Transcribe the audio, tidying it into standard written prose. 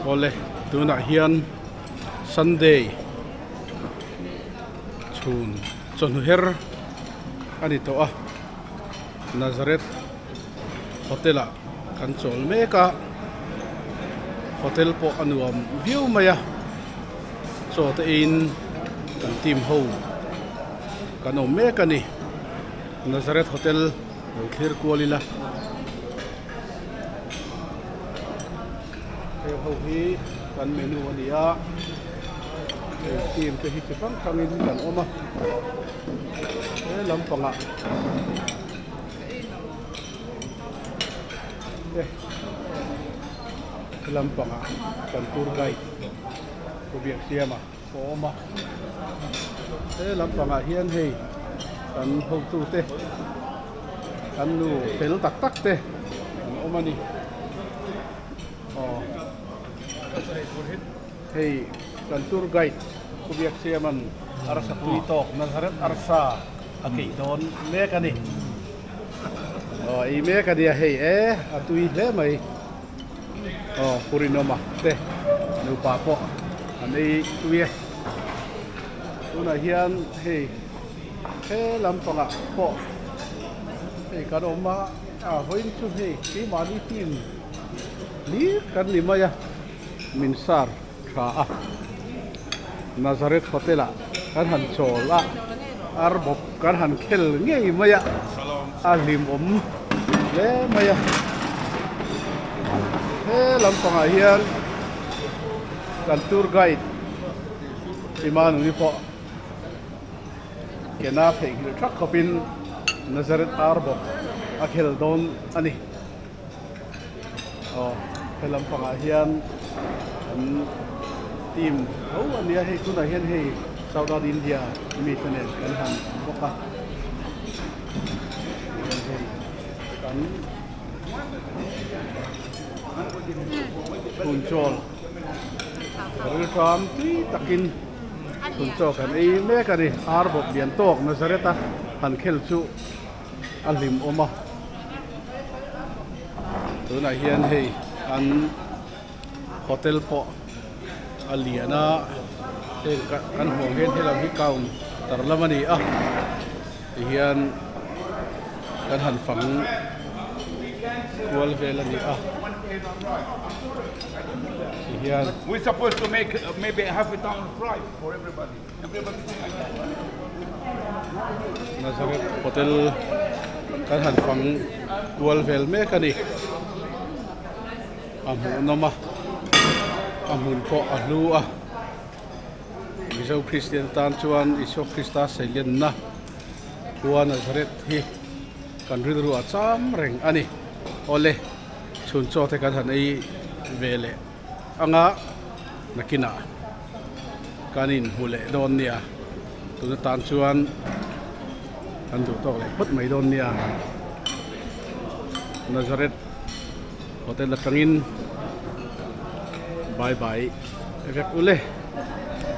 Awle tunah hian Sunday chhun chawhnu her a ni tawh a Nazareth hotel ah kan chawl mek a hotel pawh a nuam viau mai a chaw te eiin kan team ho kan awm mek a ni Nazareth hotel lo thlir kual ila. Heng ho hi kan menu a ni a hei team te hi chi hrang hrangin kan awm a he lampangah he lampangah kan tour guide Pu Biaksiama pawh a awm a he lampangah hian hei kan hotute kan nu fel tak tak te an awm a ni aw hei kan tour guide Pu Biaksiama'n arsa tui tawk Nazareth arsa a keih dawn mek a ni aw ei mek a nia hei e a tui hle mai aw Pu Rinawma te nupa pawh an ei tui e tunah hian hei he lampangah pawh hei kan awm a a vawiin chu hei keimahni team hlir kan ni mai a min sar tha a Nazareth hotel ah kan han chawl a ar bawp kan han khel ngei mai a a hlimawm hle mai a he lampangah hian kan tour guide Imanuni pawh kena theihnghilh thak khawpin Nazareth ar bawp a khel dawn a ni. Aw he lampangah hian an team tho a nia hei tunah hian hei Southern India mi te nen kan han awm bawk a tihian hei kan chhun chawl rilṭam tui takin chhun chaw kan ei mek a ni ar bawp lian tawk Nazareth a han khel chu. a hlim awm a tunah hian hei an hotel pawh a lian a heng kan hmuh ang hian helam hi counter lam a ni a tihian kan han fang kual vel a ni a tihian. We supposed to make maybe half a town fry for everybody. Nazareth hotel kan han fang kual vel mek a ni a hmuhnawm a a hmun pawh a hlu a Mizo Kristian tan chuan Isua Krista seilenna khua Nazareth hi kan rilru a cham reng a ni awle chhun chaw te kan han ei ve leh anga nakinah. Kan inhmu leh dawn nia, tuna tan chuan kan duh tawk leh phawt mai dawn nia. Nazareth hotel atangin bye bye vek ule.